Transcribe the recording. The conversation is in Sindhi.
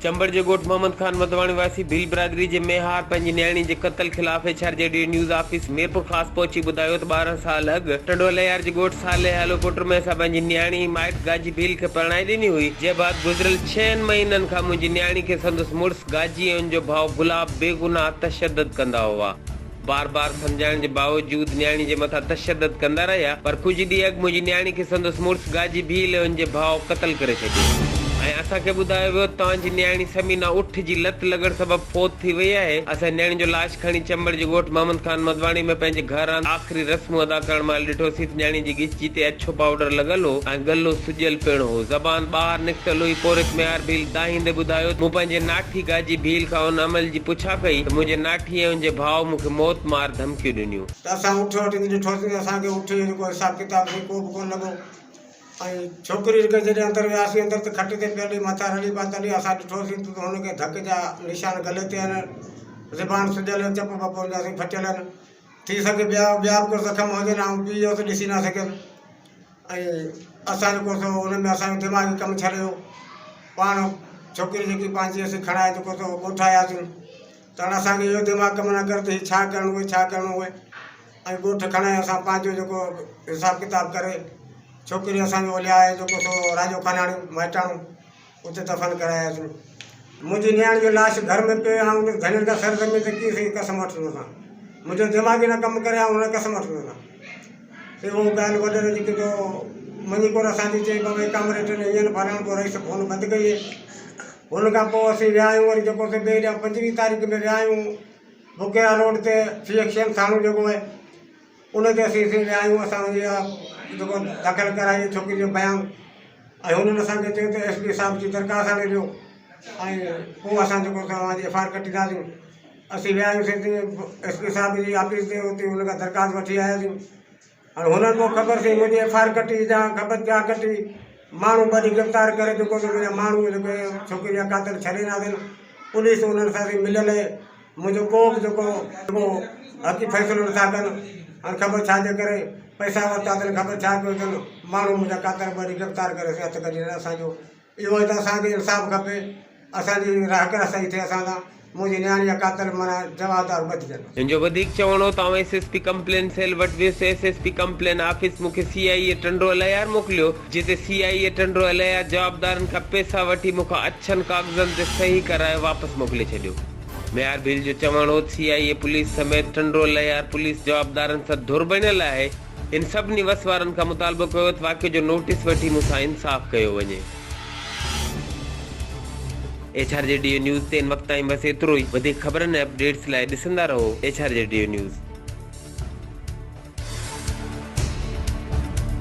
چمبڙ جي ڳوٺ محمد خان مڌواڻي واسي ڀيل برادري جي ميهار پنهنجي نياڻي جي قتل خلاف H R G D news office Mirpurkhas پهچي ٻڌايو ته 12 سال اڳ ٽنڊو الهيار جي ڳوٺ صالح هالو پٽ ۾ اسان پنهنجي نياڻي مائٽ گاجي ڀيل کي پرڻائي ڏني هئي جنهن بعد گذريل ڇهن مهينن کان منهنجي نياڻي کي سندس مڙس گاجي ۽ ان جو ڀاء گلاب بيگناهه تشدد ڪندا هئا. بار بار سمجهائڻ جي باوجود نياڻي جي مٿان تشدد ڪندا رهيا پر ڪجهه ڏينهن اڳ منهنجي نياڻي کي سندس مڙس گاجي ڀيل ۽ ان جي ڀاء قتل ڪري ڇڏيو ۽ اسان کي ٻڌايو ويو ته توهان جي نياڻي ثمينه اٺ جي لت لڳڻ سبب فوت ٿي وئي آهي. اسان نياڻي جو لاش کڻي چمبڙ جي ڳوٺ محمد خان مدواڻي ۾ پنهنجي گهر آندو آخري رسمون ادا ڪرڻ مهل ڏٺوسين ته نياڻي جي ڳچي تي اڇو پائوڊر لڳل هو ۽ ڳلو سڄيل پڻ هو زبان ٻاهر نڪتل هئي پورهيت ميهار ڀيل دانهيندي ٻڌايو ته مون پنهنجي ناٺي گاجي ڀيل کان ان عمل جي پڇا ڪئي ته منهنجي ناٺي ۽ ان جي ڀاء مون کي موت مار ڌمڪيون ڏنيون. ته اسان اٺ وٽ ايندي ڏٺوسين ته اسان کي اٺ جو جيڪو حساب ڪتاب سين ڪو به ڪونه لڳو ۽ ڇوڪري کي جڏهن اندر وياسين اندر ته کٽ تي پيل هئي مٿان رلي پاتل هئي اسان ڏٺوسين ته هن کي ڌڪ جا نشان گلي تي آهن زبان سڄيل چپ وپ هن جا سين ڦٽيل آهن ٿي سگهي ٻيا ٻيا به ڪو زخم هجن آئون پي ويس ڏسي نه سگهيس ۽ اسان جيڪو سو ان ۾ اسان جو دماغي ڪم ڇڏيو پاڻ ڇوڪري جيڪي پنهنجي اسين کڻائي جيڪو سو ڳوٺ آياسين ته هاڻي اسان کي اهو دماغ ڪم نه ڪري ته هي ڇا ڪرڻو اهي ڇا ڪرڻو اهي ۽ ڳوٺ کڻائي اسان پنهنجو جيڪو حساب ڪتاب ڪري ڇوڪري اسان جو ليائي جيڪو سو راڄو خاناڻي مائٽاڻو اتي دفن ڪراياسين منهنجي نياڻي جو لاش گهر ۾ پيو آئون ان ڌڻين کان سر زمين تي ڪيئن سهي قسم وٺندوسان منهنجو دماغ ئي نه ڪم ڪري آئون ان قسم وٺندوسان اهو ڳالهه وڏيري جي ڪتو مڃي ڪونه اسان جي چئي بابا ڪامريڊ نے هيئن فلاڻو پوء رئيس فون بند ڪئي هن کان پوء اسين ويا آهيون وري جيڪو سو ٻئي ڏينهن پنجويهه تاريخ ۾ ويا آهيون بڪيرا روڊ تي سي ايڪشن ٿاڻو جيڪو آهي ان تي اسين اسين ويا آهيون اسان وڃي جيڪو داخل ڪرائي ڇوڪري جو بيان ۽ هنن اسانکي چيو ته ايس پي صاحب جي درخواست آڻي ڏيو ۽ پوء اسان جيڪو سو اوهان جي ايف I R ڪٽينداسين اسين ويا آهيون سين ايس پي صاحب جي آفيس تي اتي هن کان درخواست وٺي آياسين هاڻي هنن پوء خبر سين منهنجي ايف I R ڪٽي جا خبر ڇا ڪٽي ماڻهو ٻڌي گرفتار ڪري جيڪو سو منهنجا ماڻهو جيڪي ڇوڪري جا قاتل ڇڏي نه اٿن پوليس انهن سان سين مليل آهي منهنجو ڪو به جيڪو جيڪو حقي فيصلو نٿا ڪن هاڻي خبر ڇا جي ڪري پئسا ورتا اٿن خبر ڇا ڪيو اٿن ماڻهو منهنجا قاتل ٻڌي گرفتار ڪري سين هٿ ڪڍي ڏين اسان جو اهو آهي ته اسان کي انصاف کپي، اسان جي حق رسائي ٿئي اسان سان، منهنجي نياڻي جا قاتل معنيٰ جوابدار ٻڌجن. هن جو وڌيڪ چوڻ هو ته آئون S S P complaint cell وٽ ويس، S S P complaint office مون کي سي آء اي ٽنڊو الهيار موڪليو، جتي سي آء اي ٽنڊو الهيار جوابدارن کان پئسا وٺي مون کان اڇن ڪاغذن تي صحيح ڪرائي واپس موڪلي ڇڏيو. ميار ڀيل جو چوڻ هو ته سي آء اي پوليس سميت ٽنڊو الهيار پوليس جوابدارن سان ڌر بڻيل آهي، هن سڀني وس وارن کان مطالبو ڪيو ته واقعي جو نوٽيس وٺي مون سان انصاف ڪيو وڃي. H R G D O news تي هن وقت تائين بس ايترو ئي. وڌيڪ خبرن ۽ اپڊيٽس لاء ڏسندا رهو H R G D O news.